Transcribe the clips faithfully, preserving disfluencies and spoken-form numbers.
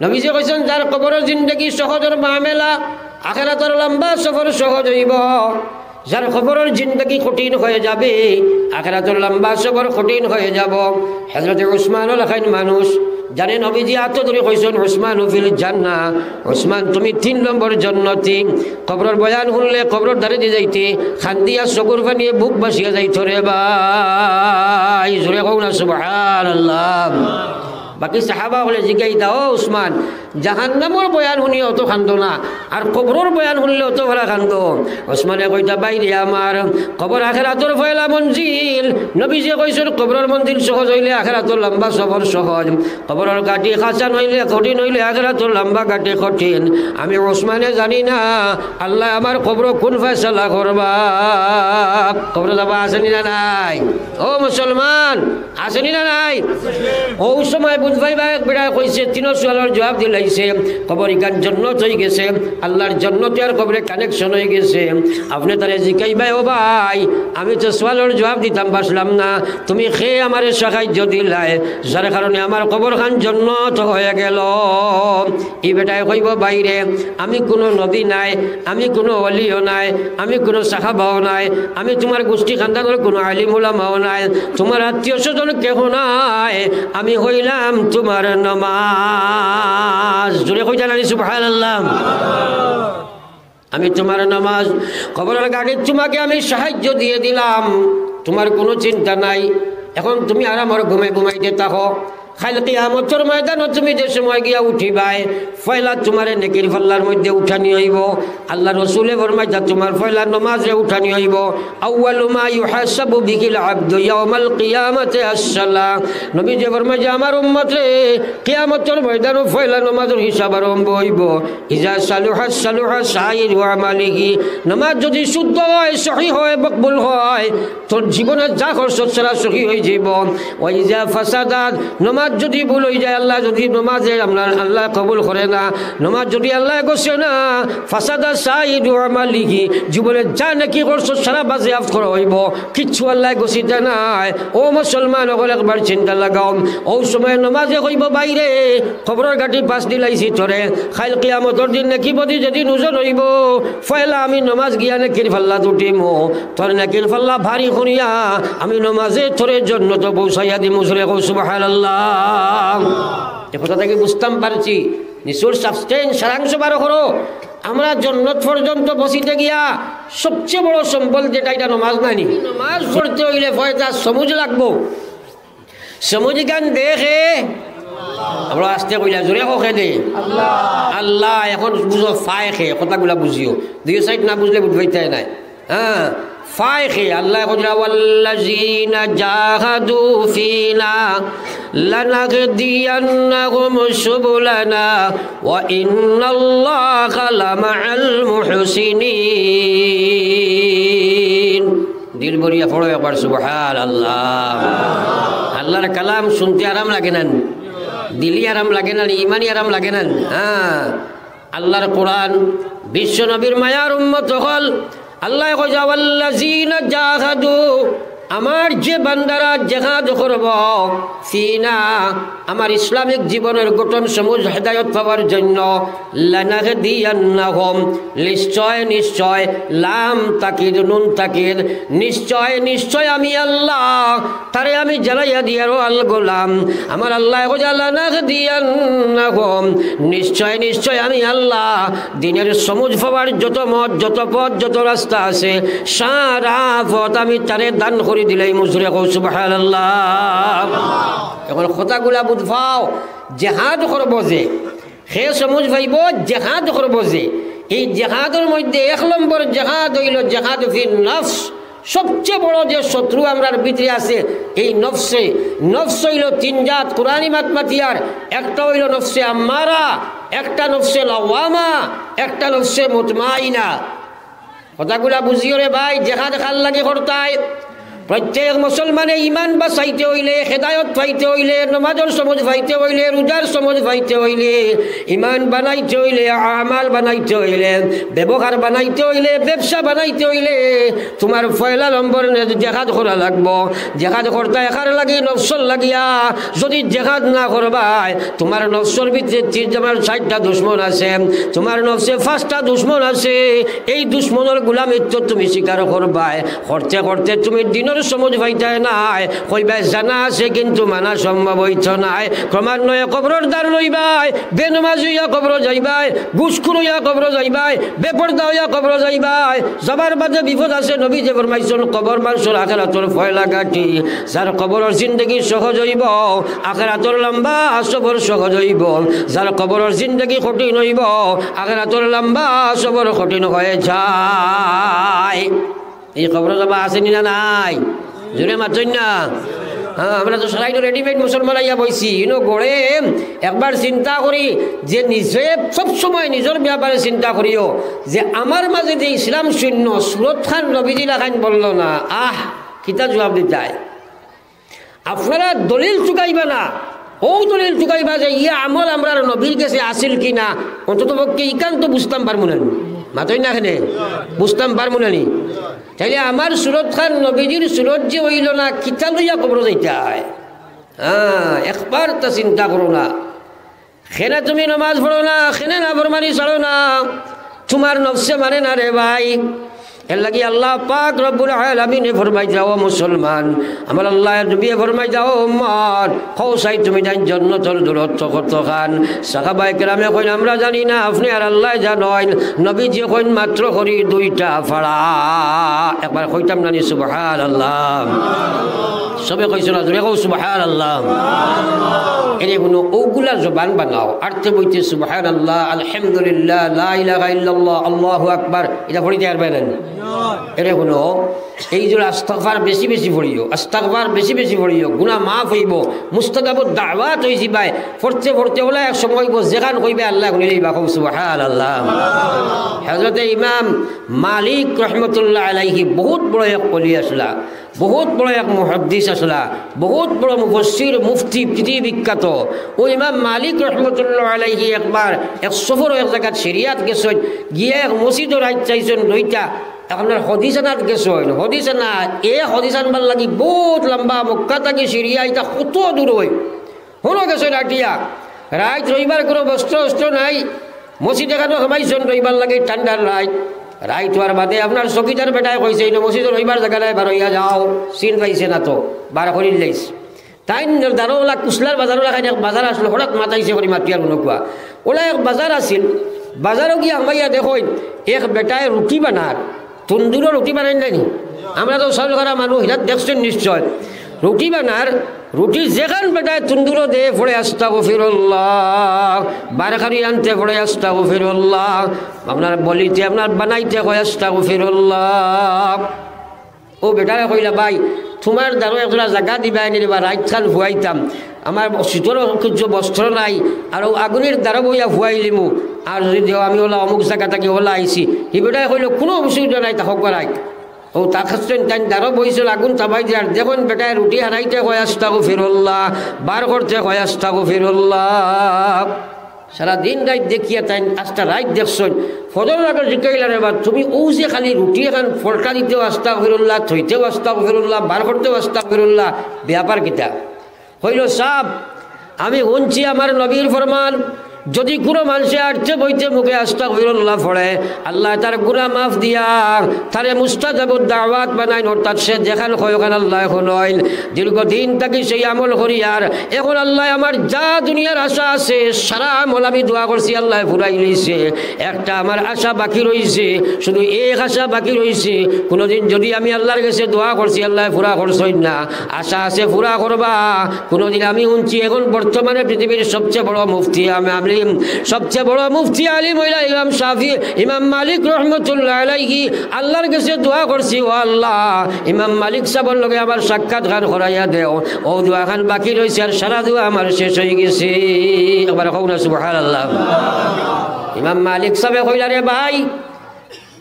নবীজি কইছইন, যার কবরর জিন্দেগি সহজর মামেলা, আখেরাতর লম্বা সফর সহজ অইবো। যার কবরর জিন্দেগি কঠিন অইযাবে, আখেরাতর লম্বা সফর কঠিন অইযাবো। হযরতে উসমান লাখান মানুষ, যারে নবীজি আতো ধরি কইছইন, "উসমান ফিল জান্নাহ, উসমান তুমি তিন নম্বর জন্নতি।" কবরর বয়ান হুনলে কবরর ধারেদি যাইতে কান্দিয়া চকুর পানিয়ে বুক ভাসিয়া যাইতো রে ভাই। জোরে কও না সুবহানাল্লাহ। বাকি সাহাবা অকলে জিগাইতা, "ও উসমান, জাহান্নামর বয়ান হুনিয়া অতো কান্দো না, আর কবরর বয়ান হুনলে অতো ফারা কান্দো।" উসমানে কইতা, "ভাইরে আমার, কবর আখেরাতর পয়লা মঞ্জিল। নবীজিয়ে কইছইন, কবরর মঞ্জিল সহজ অইলে আখেরাতর লম্বা সফর সহজ, কবরর ঘাটি আসান অইলে, কঠিন অইলে আখেরাতর লম্বা ঘাটি কঠিন। আমি উসমানে জানি না আল্লায় আমার কবরো কুন ফয়সালা করবা।" কবরো যাবা আছে নি না নাই? ও মুসলমান, আছে নি না নাই? অউ সময় বুঝবায় বা এক বেটায় কইছে, তিনো সওয়ালর জুয়াব দিলাইছে, কবর ইখান জন্নত অইগেছে, আল্লার জন্নত আর কবরে connection অইগেছে। আপনে তারে জিকাইবায়, "ও ভাই, আমি তো সওয়ালর জুয়াব দিতাম পারলাম না, তুমি কে আমারে সাহায্য দিলায়, যার কারণে আমার কবরখান জন্নত অইগেলো।" ই বেটায় কইবো, "ভাইরে, আমি কুনু নবী নায়, আমি কুনু অলিও নায়, আমি কুনু সাহাবাও নায়, আমি তুমার গুষ্টি খান্দানর কুনু আলিম উলামাও নায়, তুমার আত্মীয় স্বজন কেহ নায়, আমি অইলাম তুমার নমাজ।" জোরে কইতা নানি সুবহানাল্লাহ। "আমি তুমার নমাজ, কবরর ঘাটিত তুমাকে আমি সাহায্য দিয়া দিলাম, তুমার কুনু চিন্তা নাই। অখন তুমি আরামর ঘুমে ঘুমাইতে থাকো।" কাইল কিয়ামতর ময়দানো তুমি যে সময় গিয়া উঠিবায়, পয়লা তুমারে নেকির পাল্লার মধ্যে উঠানি অইবো। আল্লার রসুলে ফরমাইতা, তুমার পয়লা নমাজে উঠানি অইবো। "আউয়ালু মা ইউহাসাবু বিহিল আবদু ইয়াউমাল কিয়ামাতি আসসালাহ।" নবীজি ফরমাইতা, আমার উম্মতরে, কিয়ামতর ময়দানো পয়লা নমাজর হিসাব আরম্ভ অইবো। "ইজা সালুহা সালুহা সাইরু আমালিহি।" নমাজ যুদি শুদ্ধ অয়, সহি অয়, মকবুল অয়, তোর জীবনে যা করছস সারা সহি অইযিবো। ওয়া ইজা ফাসাদাত, নমাজ যুদি ভুল অইযায়, আল্লায় যুদি নমাজে আপনার আল্লায় কবুল করে না, নমাজ যুদি আল্লায় গছে না, ফাসাদা সাইরু আমালিহি, জীবনে যা নেকি করছস সারা বাজেয়াপ্ত করা অইবো, কিচ্ছু আল্লায় গছিতা নায়। ও মুসলমান অকল, একবার চিন্তা লাগাও। অউ সময় নমাজে কইবো, "ভাইরে, কবরর ঘাটিত পাছ দিলাইছি তোরে, কাইল কিয়ামতর দিন নেকি বদি যেদিন ওজন অইবো, পয়লা আমি নমাজ গিয়া নেকির পাল্লাত উঠিমু, তোর নেকির পাল্লা ভারি করিয়া আমি নমাজে তোরে জন্নতো পৌঁছাইয়া দিমু।" জোরে কও সুবহানাল্লাহ। ই কথা থাকি বুঝতাম পারছি, নিচুর substance সারাংশ বার করো। আমরা জন্নত পর্যন্ত পৌঁছিতে গিয়া সবচেয়ে বড় সম্বল যেটা, ইটা নমাজ নানি। নমাজ পড়তে অইলে পয়লা সমুজ লাগবো। সমুজ ইখান দেয় কে? আমরা আস্তে কইলা, জোরে কও কে দেয়? আল্লাহ। আল্লাহ। অখন বুঝো, পায় কে? কথাগুলা বুঝিও। দুইও side না বুঝলে বুঝবায় নায়। হ্যাঁ, পায় কে? আল্লায় কইরা, "ওয়াল্লাযীনা জাহাদু ফীনা লানাহদিয়ান্নাহুম সুবুলানা ওয়া ইন্নাল্লাহা লামাআল মুহসিনিন।" দিল ভরিয়া পড়ো একবার সুবহানাল্লাহ। আল্লার কালাম শুনতে আরাম লাগে না নি? দিলি আরাম লাগে না নি? ইমানি আরাম লাগে না নি? হ্যাঁ, আল্লার কোরআন, বিশ্ব নবীর মায়ার উম্মত অকল, আল্লায় কইরা, "ওয়াল্লাযীনা জাহাদু", আমার যে বান্দারা জেহাদ করবো, ফিনা, আমার ইসলামিক জীবনর গঠন সমুজ হেদায়ত পাওয়ার জন্য, লানাহদিয়ান্নাহুম, নিশ্চয়, নিশ্চয়, লাম তাকিদ, নুন তাকিদ, নিশ্চয়, নিশ্চয় আমি আল্লাহ, তারে আমি জানাইয়া দিয়ারও আল গোলাম। আমার আল্লায় কইরা, লানাহদিয়ান্নাহুম, নিশ্চয়, নিশ্চয় আমি আল্লাহ দিনের সমুজ পাওয়ার যত মত, যত পথ, যত রাস্তা আছে, সারা পথ আমি তারে দান করি দিলাইমু। জোরে কও সুবহানাল্লাহ। অখন কথাগুলা বুঝ পাও, জেহাদ করবো যে, কে সমুজ পাইবো, জেহাদ করবো যে। এই জেহাদর মধ্যে এক নম্বর জেহাদ অইলো জেহাদ ফিন নফস। সবচেয়ে বড় যে শত্রু আমরার ভিতরে আছে, এই নফসে। নফস অইলো তিন জাত, কোরআনি মাত মাতিয়ার। একটা অইলো নফসে আম্মারা, একটা নফসে লাওয়ামা, একটা নফসে মুতমাইনা। কথাগুলা বুঝিও রে ভাই, জেহাদ কার লাগি করতায়? প্রত্যেক মুসলমানে ইমান বাঁচাইতে অইলে, হেদায়ত পাইতে অইলে, নমাজর সমজ পাইতে অইলে, রোজার সমজ পাইতে অইলে, ইমান বানাইতে অইলে, আমাল বানাইতে অইলে, ব্যবহার বানাইতে অইলে, ব্যবসা বানাইতে অইলে, তুমার পয়লা নম্বর নে-, জেহাদ করা লাগবো। জেহাদ করতায় কার লাগি? নফসর লাগিয়া। যদি জেহাদ না করবায়, তুমার নফসর ভিতরে ত্রিশ জনের ষাইটটা দুশমন আছে, তুমার নফসে পাঁচটা দুশমন আছে। এই দুশমনর গুলামিত্ব তুমি স্বীকার করবায়। করতে করতে তুমি দিনর সমজ পাইতায় নায়, কইবায় জানা আছে কিন্তু মানা সম্ভব অইতো নায়। ক্রমান্বয়ে কবরর দ্বার লইবায়, বেনমাজি অইয়া কবরো যাইবায়, ঘুষখুর অইয়া কবরো যাইবায়, বেপর্দা অইয়া কবরো যাইবায়। যাবার বাদে বিপদ আছে, নবীজিয়ে ফরমাইছইন, কবর মানষর আখেরাতর পয়লা ঘাটি। যার কবরর জিন্দেগি সহজ অইবো, আখেরাতর লম্বা সফর সহজ অইবো। যার কবরর জিন্দেগি কঠিন অইবো, আখেরাতর লম্বা সফর কঠিন অইযায়। ই কবরো যাবা আছে নি না নাই? জোরে মাতইন না। হ্যাঁ, আমরা তো সারাই তো readymade মুসলমান আইয়া বইছি। ইনো গড়ে একবার চিন্তা করি যে নিজে সব সময় নিজর ব্যাপারে চিন্তা করিও যে আমার মাঝে যে ইসলাম শূন্য সুরত খান নবীজি লাখান বলল না, আহ, কিতা জবাব দিতায়? আপনারা দলিল চুকাইবা না, অউ দলিল চুকাইবা যে ইয়া আমল আমরার নবীর গেছে আছিল কি না, অন্তত পক্ষে ইখান তো বুঝতাম পারমু না নি। মাতইন না কেনে? বুঝতাম পারমু না নি? তাইলে আমার সুরত খান নবীজির সুরত যে অইল না, কিতা লইয়া কবরো যাইতায়? হ্যাঁ, একবার তা চিন্তা করো না। কেনে তুমি নমাজ পড়ো না, কেনে নাফরমানি ছাড়ো না, তুমার নফসে মানে না রে ভাই। এরলাগি আল্লাহ পাক রব্বুল আলামিনে ফরমাইতা, ও মুসলমান, আমার আল্লাহর নবীয়ে ফরমাইতা, ও উম্মত, কও চাই তুমিতাইন জন্নতর দূরত্ব কতখান? সাহাবায়ে কেরামে কইন, আমরা জানি না, আপনে আর আল্লায় জানইন। নবীজিয়ে কইন, মাত্র করি দুইটা ফাড়া। একবার কইতাম না নি সুবহানাল্লাহ? সবে কইছো না, জোরে কও সুবহানাল্লাহ। এরে হুনো, অউগুলা জবান বানাও, আটতে বইতে সুবহানাল্লাহ, আলহামদুলিল্লাহ, লা ইলাহা ইল্লাল্লাহ, আল্লাহু আকবার, ইতা পড়িতায় পারবায় না নি? এরে হুনো, এই যে আস্তাগফার বেশি বেশি পড়িও, আস্তাগফার বেশি বেশি পড়িও, গুনাহ মাফ অইবো, মুস্তাজাবুদ দাওয়াত অইযিবায়। পড়তে পড়তে অলা এক সময় অইবো, যেখান কইবায় আল্লায় হুনিলিবা, কও সুবহানাল্লাহ। হযরতে ইমাম মালিক রহমতুল্লাহ আলাইহি বহুত বড় এক ওলি আছলা, বহুত বড় এক মুহাদ্দিস আছলা, বহুত বড় মুফাসসির, মুফতি, পৃথিবী বিখ্যাত। অউ ইমাম মালিক রহমতুল্লাহ আলাইহি একবার এক সফরো এক জাগাত সিরিয়াত গেছইন, গিয়া এক মসজিদো রাইত চাইছইন রইতা। অখন হদিস আনাত গেছইন, হদিস আনাত, এ হদিস আনবার লাগি বহুত লম্বা, মক্কা থাকি সিরিয়া ইতা কত দূর অয়। হুনো গেছইন আটিয়া, রাইত রইবার কুনু বস্ত্র অস্ত্র নাই, মসজিদ এখানো হামাইছইন রইবার লাগি ঠান্ডার রাইত। রাইত অওয়ার বাদে আপনার চকিদার বেটায় কইছে, "ইনো মসজিদো রইবার জাগা নাই, বারইয়া যাও।" চিন পাইছে না তো, বার করিলাইছে। তাইন দারো অলা কুশলার বাজারো লাখান এক বাজার আছিল, হঠাৎ মাতাইছে করি মাতিয়ার মনো কুয়া। অলা এক বাজার আছিল, বাজারো গিয়া হামাইয়া দেখইন এক বেটায় রুটি বানার, তন্দুরো রুটি বানাইন না নি? আমরা তো চাউল খাওয়া মানুষ, হিরাত দেখছইন নিশ্চয়। রুটি বানার, রুটি যেখান বেটায় তন্দুরো দে, পড়ে আস্তাগফিরুল্লাহ, বার করি আনতে পড়ে আস্তাগফিরুল্লাহ, আপনার বলিতে, আপনার বানাইতে কয় আস্তাগফিরুল্লাহ। অউ বেটারে কইলা, "ভাই, তুমার দারো একজোড়া জাগা দিবায় নি রেবা, রাইতখান ফুয়াইতাম, আমার শীতর কিছু বস্ত্র নাই, আর অউ আগুনর দারো বইয়া ফুয়াইলিমু, আর যদি দেও আমি অলা অমুক জাগা থাকি অলা আইছি।" হি বেটায় কইলো, "কুনু অসুবিধা নাই, তা হক করাই।" অউ তার কাছে তাইন দারো বইছইন, আগুন তাপাই দিয়ার, দেখইন বেটায় রুটি হারাইতে কয় আস্তাগফিরুল্লাহ, বার করতে কয় আস্তাগফিরুল্লাহ। সারা দিন রাইত দেখিয়া তাইন আস্তা রাইত দেখছইন। ফজরর আগে জিকাইলা, "রেবা, তুমি অউ যে খালি রুটি এখান ফলটা দিতেও আস্তাগফিরুল্লাহ, থইতেও আস্তাগফিরুল্লাহ, বার করতেও আস্তাগফিরুল্লাহ, ব্যাপার কিতা?" কইলো, "সাব, আমি হুনছি আমার নবীর ফরমান, যদি কুনু মানষে আটতে বইতে মুখে আস্তাগফিরুল্লাহ পড়ে, আল্লায় তার গুনা মাফ দিয়া তারে মুস্তাজাবুদ দাওয়াত বানাইন, অর্থাৎ সে যেখান কয় অখান আল্লায় হুনইন।" দীর্ঘদিন থাকি সেই আমল করিয়ার, অখন আল্লায় আমার যা দুনিয়ার আশা আছে, সারা আমল আমি দোয়া করছি, আল্লায় পুরাইলিছে। একটা আমার আশা বাকি রইছে, শুধু এক আশা বাকি রইছে। কুনুদিন যদি আমি আল্লার গেছে দোয়া করছি, আল্লায় পুরা করছইন না, আশা আছে পুরা করবা। কুনুদিন আমি হুনছি, অখন বর্তমানে পৃথিবীর সবচেয়ে বড় মুফতি আম-, আলিম, সবচেয়ে বড় মুফতি আলিম অইলা ইমাম শাফি, ইমাম মালিক রহমতুল্লাহ আলাইহি। আল্লার গেছে দোয়া করছি, "ও আল্লাহ, ইমাম মালিক সাবর লগে আমার সাক্ষাৎ খান করাইয়া দেও।" অউ দোয়া খান বাকি রইছে, আর সারা দোয়া আমার শেষ অইগেছে। একবার কও না সুবহানাল্লাহ। ইমাম মালিক সাবে কইলা, "রে ভাই,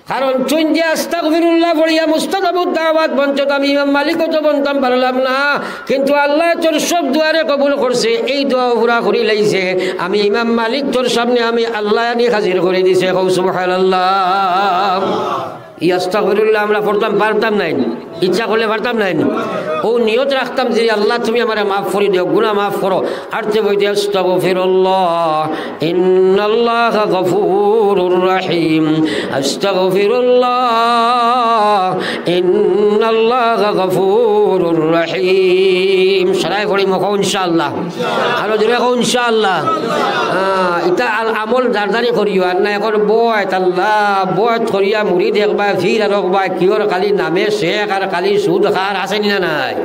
কারণ তুই যে আস্তাগফিরুল্লাহ পড়িয়া মুস্তাজাবুদ দাওয়াত বনছত, আমি ইমাম মালিকও তো বনতাম পারলাম না, কিন্তু আল্লায় তোর সব দোয়ারে কবুল করছে, এই দোয়াও পুরা করি লাইছে। আমি ইমাম মালিক তোর সামনে আমি আল্লায় আনি হাজির করি দিছে। কও সুবহানাল্লাহ। ই আস্তাগফিরুল্লাহ আমরা পড়তাম পারতাম নায় নি? ইচ্ছা করলে পারতাম নায় নি? অউ নিয়ত রাখতাম যে, "আল্লাহ, তুমি আমারে মাফ করি দেও, গুনাহ মাফ করো।" আর তে বইতে, "আস্তাগফিরুল্লাহ, ইন্নাল্লাহা গফুরুর রাহিম। আস্তাগফিরুল্লাহ, ইন্নাল্লাহা গফুরুর রাহিম।" সারায় পড়ি মখো ইনশাআল্লাহ। আরো জোরে কও, ইনশাআল্লাহ। হ্যাঁ, ইতা আল-, আমল জারজারি করিও, আর না এখন বয়ত, আল্লাহ, বয়ত করিয়া মুরিদ একবার, ফির আর একবার, কিওর খালি নামে শেখ আর খালি সুদ খার, আছে নি না নাই?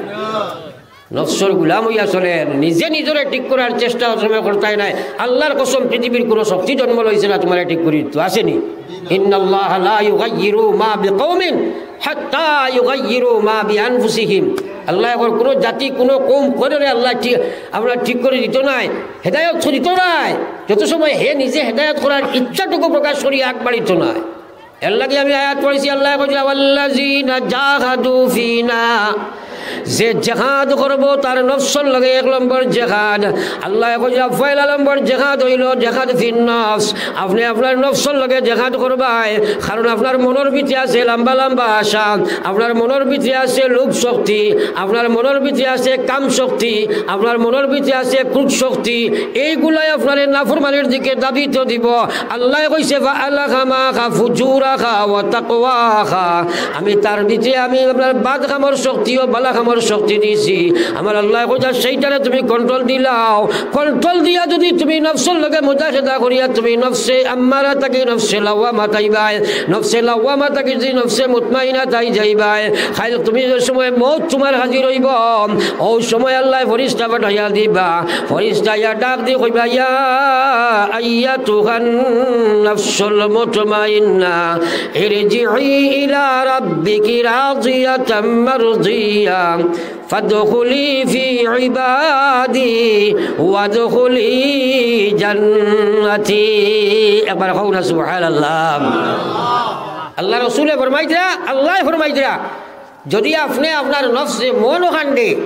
নফসর গুলাম অইয়া চলের, নিজে নিজরে ঠিক করার চেষ্টা সময় করতায় নায়। আল্লাহর কসম, পৃথিবীর কোনো শক্তি জন্ম লইছে না তোমারে ঠিক করি দিতো, আছে নি? ইন্নাল্লাহা লা ইউগাইয়িরু মা বিকাউমিন হাত্তা ইউগাইয়িরু মা বিআনফুসিহিম। আল্লায় কইন, কোনো জাতি, কোনো কওম কোনোরে আল্লায় ঠিক, আপনার ঠিক করি দিতো নায়, হেদায়ত করি দিতো নায়, যত সময় হে নিজে হেদায়ত করার ইচ্ছাটুকু প্রকাশ করি আগ বাড়িতো নায়। এর লাগি আমি আয়াত পড়ছি, আল্লায় কইরা, "ওয়াল্লাযীনা জাহাদু ফীনা", যে জেহাদ করবো তার নফসর লগে এক নম্বর জেহাদ। আল্লায় কইরা, পয়লা নম্বর জেহাদ অইলো জেহাদ ফিন নফস। আপনে আপনার নফসর লগে জেহাদ করবায়, কারণ আপনার মনর ভিতরে আছে লম্বা লম্বা আশা, আপনার মনর ভিতরে আছে লোভ শক্তি, আপনার মনর ভিতরে আছে কাম শক্তি, আপনার মনর ভিতরে আছে ক্রোধ শক্তি। এইগুলাই আপনারে নাফরমানির দিকে দাবিত দিবো। আল্লায় কইছে, "ফাআলহামাহা ফুজুরাহা ওয়া তাকওয়াহা।" আমি তার ভিতরে আমি আপনার বাদ কামর শক্তি ও বালা কামর শক্তি দিছি। আমার আল্লায় কইরা, "সেইটারে তুমি কন্ট্রোল দিলাও।" কন্ট্রোল দিয়া যদি তুমি নফসর লগে মুজাহেদা করিয়া তুমি নফসে আম্মারা থাকি নফসে লাওয়ামা থাইবায়, নফসে লাওয়ামা থাকি যদি নফসে মুতমাইনা থাই যাইবায়, কাইল তুমি যে সময় মউত তোমার হাজির অইবো, অউ সময় আল্লায় ফিরিস্তা পাঠাইয়া দিবা, ফিরিস্তা আইয়া ডাক দি কইবা, "ইয়া আইয়াতুহান নাফসুল মুতমাইন্না, ইরজিই ইলা রাব্বিকি রাদিয়াতাম মারদিয়া।" "ফাদখুলি ফি ইবাদি ওয়াদখুলি জান্নাতি।" একবার কও না সুবহানাল্লাহ। আল্লার রসুলে ফরমাইতরা, আল্লায় ফরমাইতরা, যদি আপনে আপনার নফসে মন অখানরে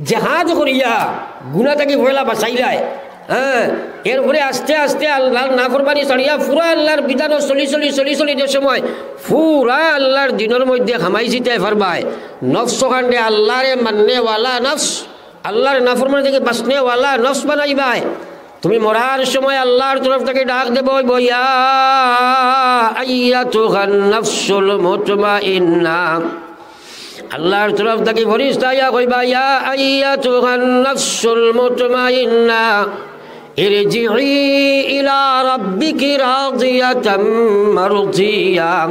জেহাদ করিয়া গুনা থাকি পয়লা বাচাইলায়, হ্যাঁ, এরপরে আস্তে আস্তে আল্লার নাফরমানি ছাড়িয়া পুরা আল্লার বিধানো চলি চলি চলি চলি যে সময় পুরা আল্লার দ্বীনর মধ্যে হামাই যিতায় পারবায়, নফস অখানরে আল্লারে মাননেওয়ালা নফস, আল্লার নাফরমানি থাকি বাচনেওয়ালা নফস বানাইবায়। তুমি মরার সময় আল্লার তরফ থাকি ডাক দিবো, "ইয়া আইয়াতুহান নাফসুল মুতমাইন্না।" আল্লার তরফ থাকি ফিরিস্তা আইয়া কইবা, "ইয়া আইয়াতুহান নাফসুল মুতমাইন্না, ইরজিই ইলা রাব্বিকি রাদিয়াতাম মারদিয়া।"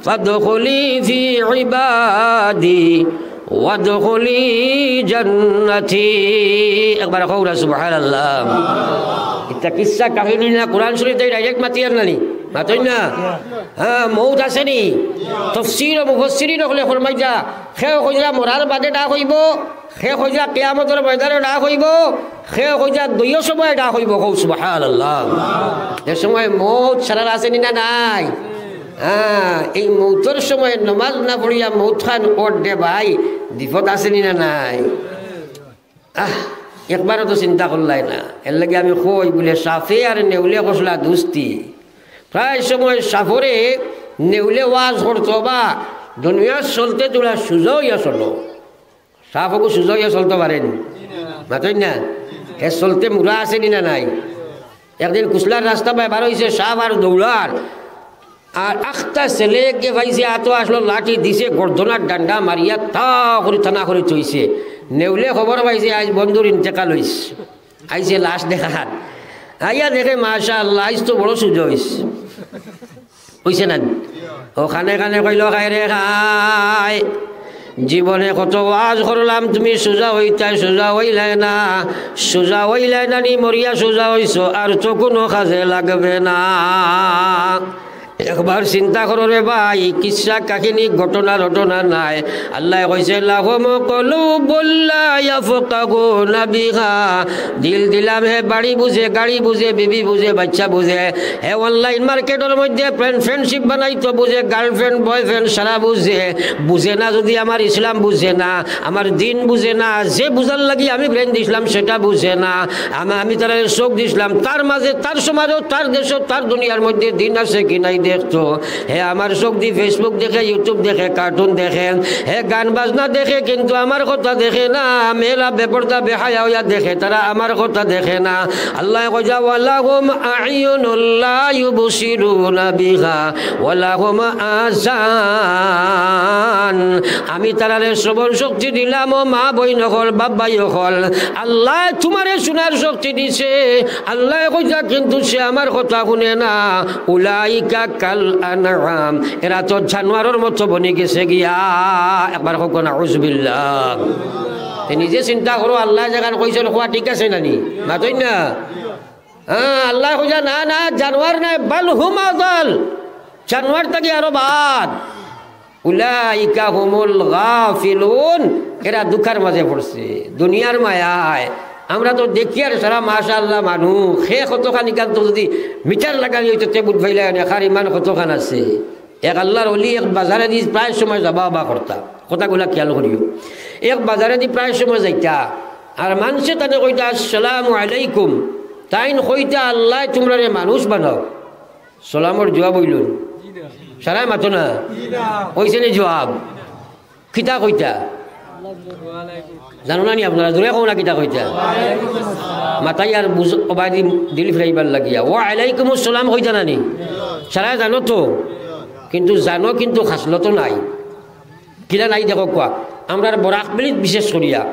"ফাদখুলি ফি ইবাদি ওয়াদখুলি জান্নাতি।" একবার কও না সুবহানাল্লাহ। ইতা কিচ্ছা কাহিনী না, কোরআন শরীফ থাকি direct মাতিয়ার নানি? মাতইন না? হ্যাঁ, মউত আছে নি? তফসির ও মুফাসসিরিন অকলে ফরমাইতরা, কেউ কইরা মরার বাদে ডাক অইবো, কেউ কইরা কিয়ামতর ময়দানো ডাক অইবো, কেউ কইরা দুইও সময় ডাক অইবো। কও সুবহানাল্লাহ। যে সময় মউত সারার আছে নি না নাই? হ্যাঁ, এই মউতর সময় নমাজ না পড়িয়া মউত খান অর দে ভাই, বিপদ আছে নি না নাই? আহ, একবারও তো চিন্তা করলায় না। এর লাগি আমি কই বুলে সাফে আর নেউলে করছলা দুস্তি। প্রায় সময় সাফরে নেউলে ওয়াজ করতো, "বা দুনিয়ার চলতে তোরা সুজা অইয়া চলো।" সাফ অগু সুজা অইয়া চলতো পারে নি? মাতইন না? হে চলতে মুড়া আছে নি না নাই? একদিন কুশলার রাস্তা বায় বার অইছে, সাফ আর দৌড়ার। আর আখতা ছেলে একে পাইছে, আতো আসলো লাঠি দিছে, গর্দনাত ডান্ডা মারিয়া তা করি থানা করি থইছে। নেউলে খবর পাইছে, আইজ বন্ধুর ইন্তেকাল অইছে। আইছে লাশ দেখাত। আইয়া দেখে, মাশাআল্লাহ, আইজ তো বড় সুজা অইছে। অইছে না? ও কানে কানে কইলো, "খায় রে খায়, জীবনে কত ওয়াজ করলাম, তুমি সুজা অইতায়, সুজা অইলায় না, সুজা অইলায় না নি, মরিয়া সুজা অইছো, আর তো কুনু কাজে লাগবে না।" একবার চিন্তা করো রে ভাই, কিচ্ছা কাহিনী, ঘটনা রটনা নাই। আল্লায় কইছে, "লাহুম কুলুবুল লা ইয়াফকাহুনা বিহা।" দিল দিলাম, হে বাড়ি বুঝে, গাড়ি বুঝে, বিবি বুঝে, বাচ্চা বুঝে, হে online market-অর মধ্যে friend, friendship বানাইতো বুঝে, girlfriend, boyfriend সারা বুঝে। বুঝে না যদি আমার ইসলাম বুঝে না, আমার দিন বুঝে না, যে বুঝার লাগি আমি brain দিছলাম সেটা বুঝে না। আমা-, আমি তারারে চোখ দিছলাম, তার মাঝে, তার সমাজও, তার দেশও, তার দুনিয়ার মধ্যে দিন আছে কি নাই দেখতো। হে আমার চোখ দি Facebook দেখে, YouTube দেখে, cartoon দেখে, হে গান বাজনা দেখে, কিন্তু আমার কথা দেখে না। মেয়েরা বেপর্দা বেহায়া অইয়া দেখে, তারা আমার কথা দেখে না। আল্লায় কইছে, "ওয়ালাহুম আ'ইউনুল লা ইউবসিরুনা বিহা, ওয়ালাহুম আযান।" আমি তারারে শ্রবণ শক্তি দিলাম, ও মা বইন অকল, বাপ ভাই অকল। আল্লায় তুমারে শুনার শক্তি দিছে, আল্লায় কইতা, কিন্তু সে আমার কথা হুনে না। উলাইকা কাল আনআম, এরা তো জানোয়ারর মতো বনি গেছে গিয়া। একবার কউক্কা, নাউজুবিল্লাহ। তে নিজে চিন্তা করো, আল্লায় যেখান কইছইন, কওয়া ঠিক আছে না নি? মাতইন না? হ্যাঁ, আল্লায় কইতা, না, না, জানোয়ার নায়, বাল হুম আদাল, জানোয়ার থাকি আরো বাদ। উলাইকা হুমুল গাফিলুন, এরা ধুকার মাঝে পড়ছে, দুনিয়ার মায়ায়। আমরা তো দেখি আর সারা মাশাআল্লাহ মানুষ, হে কতখানি কাল তো যদি মিটার লাগানি অইতো, তে বুঝ পাইলা না, কার ইমান কতখান আছে। এক আল্লাহর ওলি এক বাজারেদি প্রায় সময় যাবা আবা করতা, কথাগুলা খেয়াল করিও। এক বাজারেদি প্রায় সময় যাইতা, আর মানষে তানে কইতা, "আসসালামু আলাইকুম।" তাইন কইতা, "আল্লায় তুমরারে মানুষ বানাও।" সালামর জুয়াব অইলো নি? সারায় মাতো না। অইছে নি জুয়াব? কিতা কইতা? জানো না নি আপনারা? জোরে কও না কিতা কইতা? মাতাইয়ার বুঝ-, অবায়দি দিল ফিরাইবার লাগিয়া। ওয়া আলাইকুমুস সালাম কইতা না নি? সারায় জানো তো। কিন্তু জানো কিন্তু খাসলত নাই। কিলা নাই দেখো কওয়া। আমরার বরাক ভ্যালিত বিশেষ করিয়া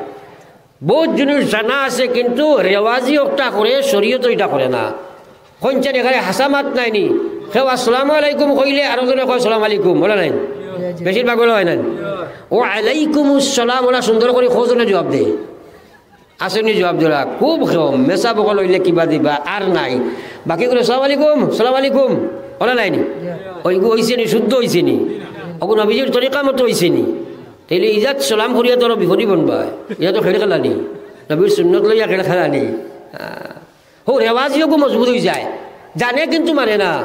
বউত জিনিস জানা আছে, কিন্তু রেওয়াজি একটা করে, শরীয়তো ইটা করে না। কইনচাইন এখানে হাছা মাত নাই নি? কেউ আসসালামু আলাইকুম কইলে আরো জনে কয় সালাম আলাইকুম, অলা নায় নি? বেশিরভাগ অলা অয় না নি? ওয়া আলাইকুমুস সালাম, অলা সুন্দর করি কয়জনে জুয়াব দেয়? আছে নি জুয়াব দেওরা? খুব কম। মেসাব অকল অইলে কিবা দিবা, আর নাই। বাকি করে সালাম আলাইকুম, সালাম আলাইকুম, অলা নায় নি? অইগু অইছে নি? শুদ্ধ অইছে নি? অগু নবীজির তরিকা মতো অইছে নি? তাইলে ইজাত সালাম করিয়া তো আরো বিপদি বনবায়। ইটা তো খেড়খেড়ানি, নবীর সুন্নত লইয়া খেড়খেড়ানি। আহ, হো, রেওয়াজি অগু মজবুত অইযায়, জানে কিন্তু মানে না।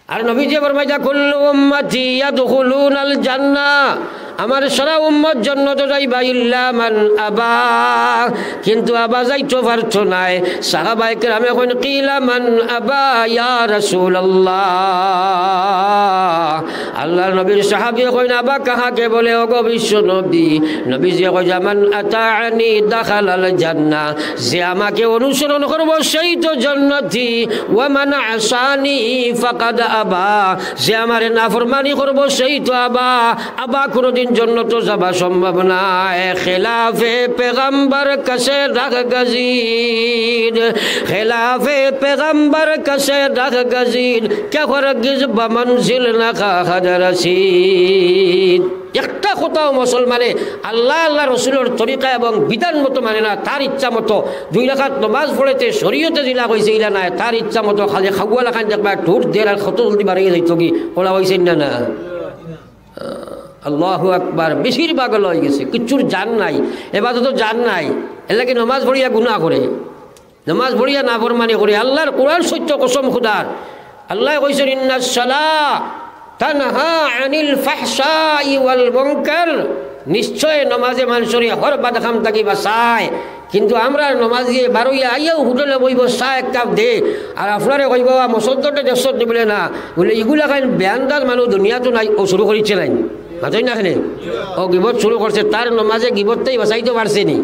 আর নবীজিয়ে ফরমাইতা, "কুল্লু উম্মতি ইয়াদখুলুনাল জান্নাহ।" আমার সারা উম্মত জন্নতো যাইবা, ইল্লা মান আবা, কিন্তু আবা যাইতো পারতো নায়। সাহাবায়ে কেরামে কইন, "কিলা মান আবা ইয়া রাসূলুল্লাহ?" আল্লাহর নবীর সাহাবী কইন, "আবা কাহাকে বলে, ওগো বিশ্ব নবী?" নবীজিয়ে কইতা, "মান আতাআনি দাখালাল জান্নাহ।" যে আমাকে অনুসরণ করবো, সেই তো জান্নাতি। "ওয়া মান আসানি ফাকাদ আবা।" যে আমারে নাফরমানি করবো, সেই তো আবা। আবা কোনোদিন জন্নতো যাবা সম্ভব নায়। খেলাফে পেগাম্বর কাসে রাহ গজিদ, খেলাফে পেগাম্বর কাসে রাহ গজিদ, কেউ হরগিজ বা মঞ্জিল না খাহাদ রসিদ। একটা কথাও মুসলমানে আল্লাহ, আল্লাহ রসুলর তরিকা এবং বিধান মতো মানে না, তার ইচ্ছা মতো দুই রাকাত নমাজ পড়েতে শরীয়তে যেলা কইছে ইলা নায়, তার ইচ্ছা মতো খালি খাওয়া লাখান দেখবা, ঠুট দের আর কত জলদি বাড়িয়ে যাইতো কি, অলা অইছে না, না? আল্লাহু আকবার। বেশিরভাগ অলা অইগেছে, কিচ্ছুর জান নাই, এবাদতো জান নাই, এরলাগি নমাজ পড়িয়া গুনা করে, নমাজ পড়িয়া নাফরমানি করে। আল্লাহর কোরআন সত্য, কসম খুদার। আল্লায় কইছইন, "ইন্নাস সালাহ তানহা আনিল ফাহশাই ওয়াল মুনকার।" নিশ্চয় নমাজে মানষরে হর বাদ কাম থাকি বাঁচায়। কিন্তু আমরা নমাজিয়ে বারইয়া আইয়াউ হোটেলো বইবো, চা এক কাপ দে, আর আপনারে কইবো, "বা, মসদ্দরটা দেখছত নি?" বলে, "না।" বলে, "ইগুলা খাইন বেআন্দাজ মানুষ দুনিয়াতো নাই, অউ শুরু করিছে নায়।" মাতইন না কেনে? অউ গিবত শুরু করছে, তার নমাজে গিবত থাকি বাঁচাইতো পারছে নি?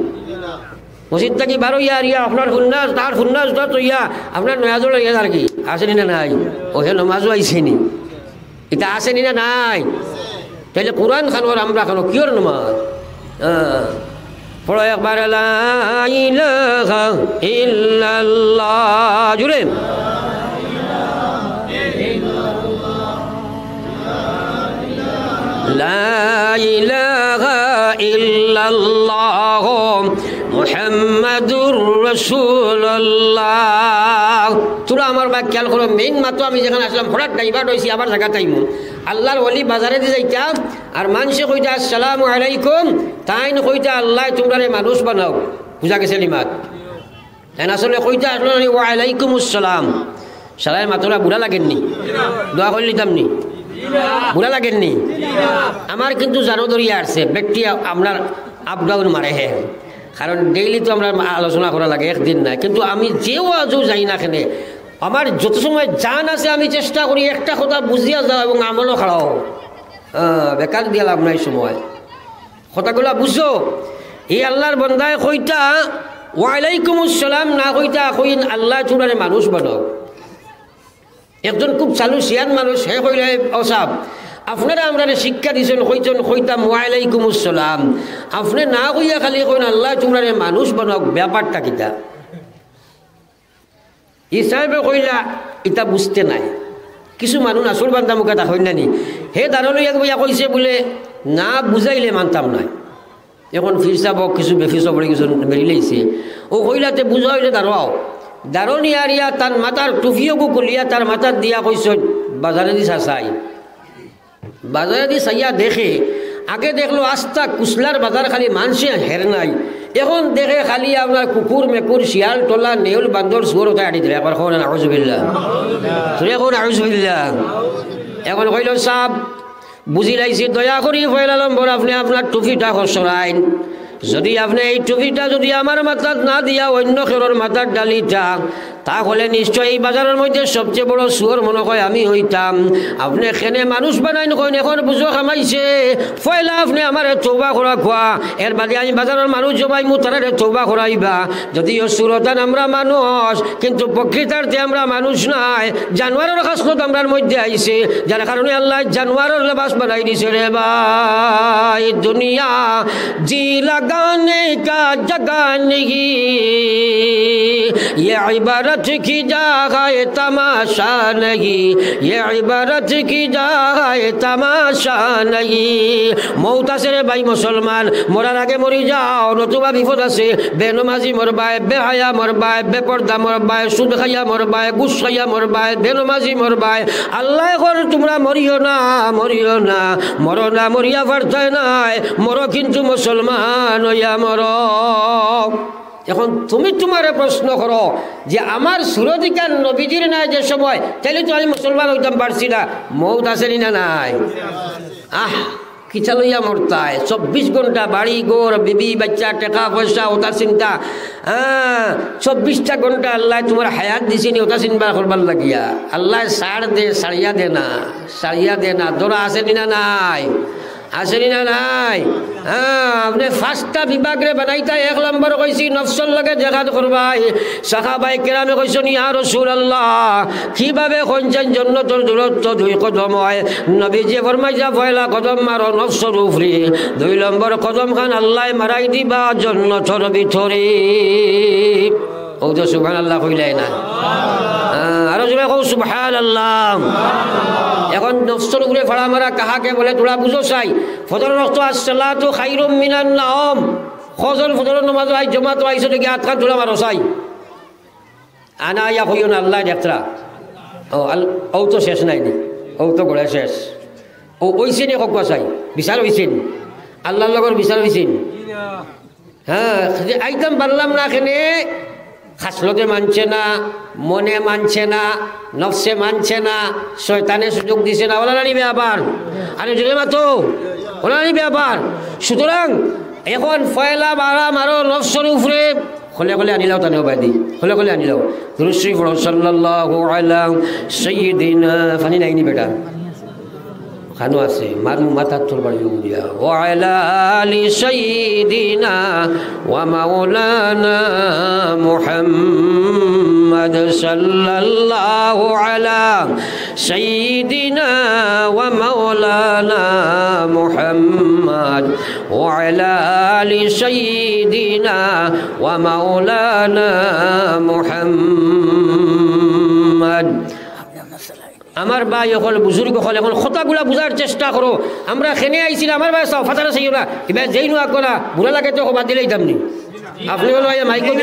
মসজিদ থাকি বারইয়া আর ইয়া আপনার হুন্না, তার হুন্না জুতা থইয়া আপনার নয়া জোড়া ইয়া আর কি। আছে নি না নাই? অউ হে নমাজো আইছে নি? ইতা আছে নি না নাই? তাইলে কোরআন খানোর আমরা খানো কিওর নমাজ? হ্যাঁ। পড়ো একবার, লা ইলাহা ইল্লাল্লাহ। জুরে। লা ইলাহা ইল্লাল্লাহ মুহাম্মাদুর রাসূলুল্লাহ। থুড়া আমার বায় খেয়াল করো, মেইন মাতো আমি যেখান আছলাম, হঠাৎ divert অইছি, আবার জাগাত আইমু। আল্লার ওলি বাজারেদি যাইতা, আর মানষে কইতা, "আসসালামু আলাইকুম", তাইন কইতা, "আল্লায় তুমরারে মানুষ বানাউক।" বুঝা গেছে নি মাত? তাইন আসলে কইতা আসলে নি, "ওয়া আলাইকুমুস সালাম।" শালায় মাতরা বুরা লাগের নি? দোয়া করি নিতাম নি? বুরা লাগের নি? আমার কিন্তু জানো ধরিয়া আসছে, বেটি আপনার up down মারে হে। কারণ daily তো আমরা আলোচনা করা লাগে, একদিন নায়। কিন্তু আমি যে ওয়াজও যাই না কেনে, আমার যত সময় জান আছে আমি চেষ্টা করি একটা কথা বুঝিয়া যাও এবং আমলও খাড়াও। আহ, বেকার দিয়া লাভ নাই সময়। কথাগুলা বুঝো। এই আল্লার বন্দায় কইতা, "ওয়ালাইকুমুস সালাম" না কইতা, কইন, "আল্লায় তুমরারে মানুষ বানাউক।" একজন খুব চালু শিয়ান মানুষ, হে কইলা, "ও সাব, আপনারা আমরারে শিক্ষা দিছইন, কইছইন, কইতাম ওয়ালাইকুমুস সালাম। আপনে না কইয়া খালি কইন, 'আল্লায় তুমরারে মানুষ বানাউক', ব্যাপারটা কিতা?" ই সাহেবে কইলা, "ইতা বুঝতে নায়।" কিছু মানুষ আসল বান্দা মুখা তা কইন না নি? হে দারো লইয়া বইয়া কইছে বুলে, "না বুঝাইলে মানতাম নায়।" এখন পীর সাব কিছু বেফিস পড়ি কিছু বেরিলাইছে। ও কইলা, "তে বুঝা অইলে দারো আও।" দারো নিয়া আরিয়া তার মাথার টুপিওগু খুলিয়া তার মাথাত দিয়া কইছইন, "বাজারেদি চাচাই।" বাজারেদি চাইয়া দেখে, আগে দেখলো আস্তা কুশলার বাজার, খালি মানষে হের নাই। এখন দেখে খালি আপনার কুকুর, মেকুর, শিয়াল, টোলা, নেউল, বান্দর, শুয়োর ওতায় আটি দিরা। একবার কও না, নাউজুবিল্লাহ। জোরে কও, নাউজুবিল্লাহ। এখন কইলো, "সাব, বুঝিলাইছি, দয়া করি পয়লা নম্বর আপনে আপনার টুপিটা সরাইন। যদি আপনে এই টুপিটা যদি আমার মাথাত না দিয়া অইন্য কেউরর মাথাত ডালিতা, তাহলে নিশ্চয় এই বাজারর মধ্যে সবচেয়ে বড় শুয়োর মনে হয় আমি অইতাম। আপনে কেনে মানুষ বানাইন কইন, এখন বুঝো কামাইছে। পয়লা আপনে আমারে তওবা করাউক্কা, এর বাদে আমি বাজারর মানুষ জমাইমু, তারারে তওবা করাইবা।" যদিও সুরতান আমরা মানুষ, কিন্তু প্রকৃতার্থে আমরা মানুষ নায়, জানোয়ারর খাসলত আমরার মধ্যে আইছে, যার কারণে আল্লায় জানোয়ারর লেবাস বানাই দিছে রে ভাই। দুনিয়া জি লাগানে কা জাগা নেহি, ইয়ে ইবারত কি জাগা হে, তামাশা নেহি, ইয়ে ইবারত কি জাগা হে, তামাশা নেহি। মউত আছে রে ভাই মুসলমান, মরার আগে মরি যাও, নতুবা বিপদ আছে। বেনমাজি মরবায়, বেহায়া মরবায়, বেপর্দা মরবায়, সুদ খাইয়া মরবায়, ঘুষ খাইয়া মরবায়, বেনমাজি মরবায়। আল্লায় কইন, "তুমরা মরিও না, মরিও না, মরো না, মরিয়া পারতায় নায়, মরো কিন্তু মুসলমান অইয়া মরো।" এখন তুমি তুমারে প্রশ্ন করো যে, "আমার সুরত ইখান নবীজির নায় যে সময়, তাইলে তো আমি মুসলমান অইতাম পারছি না।" মউত আছে নি না নাই? আহ, কিতা লইয়া মরতায়? চব্বিশ ঘন্টা বাড়ি ঘর, বিবি, বাচ্চা, টেকা পয়সা, ওতার চিন্তা। হ্যাঁ, চব্বিশটা ঘন্টা আল্লায় তুমার হায়াত দিছে নি, ওতা চিন্তা করবার লাগিয়া। আল্লায় ছাড় দে, ছাড়িয়া দে না, ছাড়িয়া দে না। ধরা আছে নি না নাই? আছে নি না নাই? হ্যাঁ, আপনে পাঁচটা বিভাগরে বানাইতা, এক নম্বর কইছি নফসর লগে জেহাদ করবায়। সাহাবায়ে কেরামে কইছইন, "ইয়া রাসূলুল্লাহ, কিভাবে কইন যেন জন্নতর দূরত্ব দুই কদম অয়?" নবীজিয়ে ফরমাইছইন, "পয়লা কদম মারো নফসর উপরে, দুই নম্বর কদমখান আল্লায় মারাই দিবা জন্নতর ভিতরে।" অউ তো সুবহানাল্লাহ কইলায় না। হ্যাঁ, আরো জোরে কও সুবহানাল্লাহ। এখন নফসর উপরে ফাড়া মারা কাহাকে বলে তোরা বুঝো চাই। ফজরর ওয়াক্ত আসসালাতু খায়রুম মিনান নাওম। কয়জন ফজরর নামাজো আইজ জমাতো আইছো দেখি আতখান তুলা মারো চাই। আনা আইয়া কইও না, আল্লায় দেখতরা। ও, আল-, অউ তো শেষ নায় নি, অউ তো গড়ে শেষ। অউ অইছে নি কউক্কা চাই, বিচার অইছে নি? আল্লার লগর বিচার অইছে নি? হ্যাঁ, যে আইতাম পারলাম না কেনে, খাসলতে মানছে না, মনে মানছে না, নফসে মানছে না, শয়তানে সুযোগ দিছে না, অলা নানি ব্যাপার? আরে জোরে মাতো, অলা নানি ব্যাপার? সুতরাং এখন পয়লা ফাড়া মারো নফসর উপরে, খলে খলে আনিলাও তানে বাদি, খলে খলে আনিলাও। দুরূদ শরীফ পড়ো, সাল্লাল্লাহু আলা সাইয়্যিদিনা, পানি নাই নি বেটা? খানো আছে, মারমু মাথাত তোর বাড়ি দিয়া। ওয়া আলা আলি সাইয়্যিদিনা ওয়া মাওলানা মুহাম্মদ সাল্লাল্লাহু আলা সাইয়্যিদিনা ওয়া মাওলানা মুহাম্মদ ওয়া আলা আলি সাইয়্যিদিনা ওয়া মাওলানা মুহাম্মদ। আমার ভাই অকল, বুজুর্গ অকল, এখন কথাগুলা বুঝার চেষ্টা করো। আমরা কেনে আইছি না, আমার ভাই চাও, ফাতারে চাইও না, ইবায় যেইন আউক্কা না, বুরা লাগে তো বাদ দিলাইতাম নি। আপনে অনো আইয়া মাইকো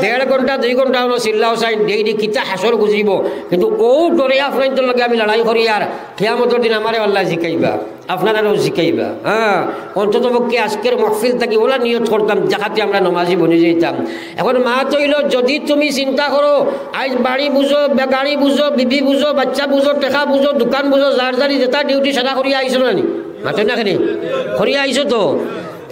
দেড় ঘন্টা, দুই ঘন্টা অনো চিল্লাও চাইন, ডেইলি কিতা হাসর গুজরিবো। কিন্তু অউ ডরে আপনাইনতর লগে আমি লড়াই করি, আর কিয়ামতর দিন আমারে আল্লায় জিকাইবা, আপনারারেও জিকাইবা। হ্যাঁ, অন্তত পক্ষে আজকের মাহফিল থাকি অলা নিয়ত করতাম, যেহাতে আমরা নমাজি বনি যাইতাম। এখন মাত অইলো, যদি তুমি চিন্তা করো, আইজ বাড়ি বুঝো, বে-, গাড়ি বুঝো, বিবি বুঝো, বাচ্চা বুঝো, টেকা বুঝো, দোকান বুঝো, যার যারি যেটা ডিউটি সেটা করিয়া আইছো না নি? মাতো না কেনে? করিয়া আইছো তো।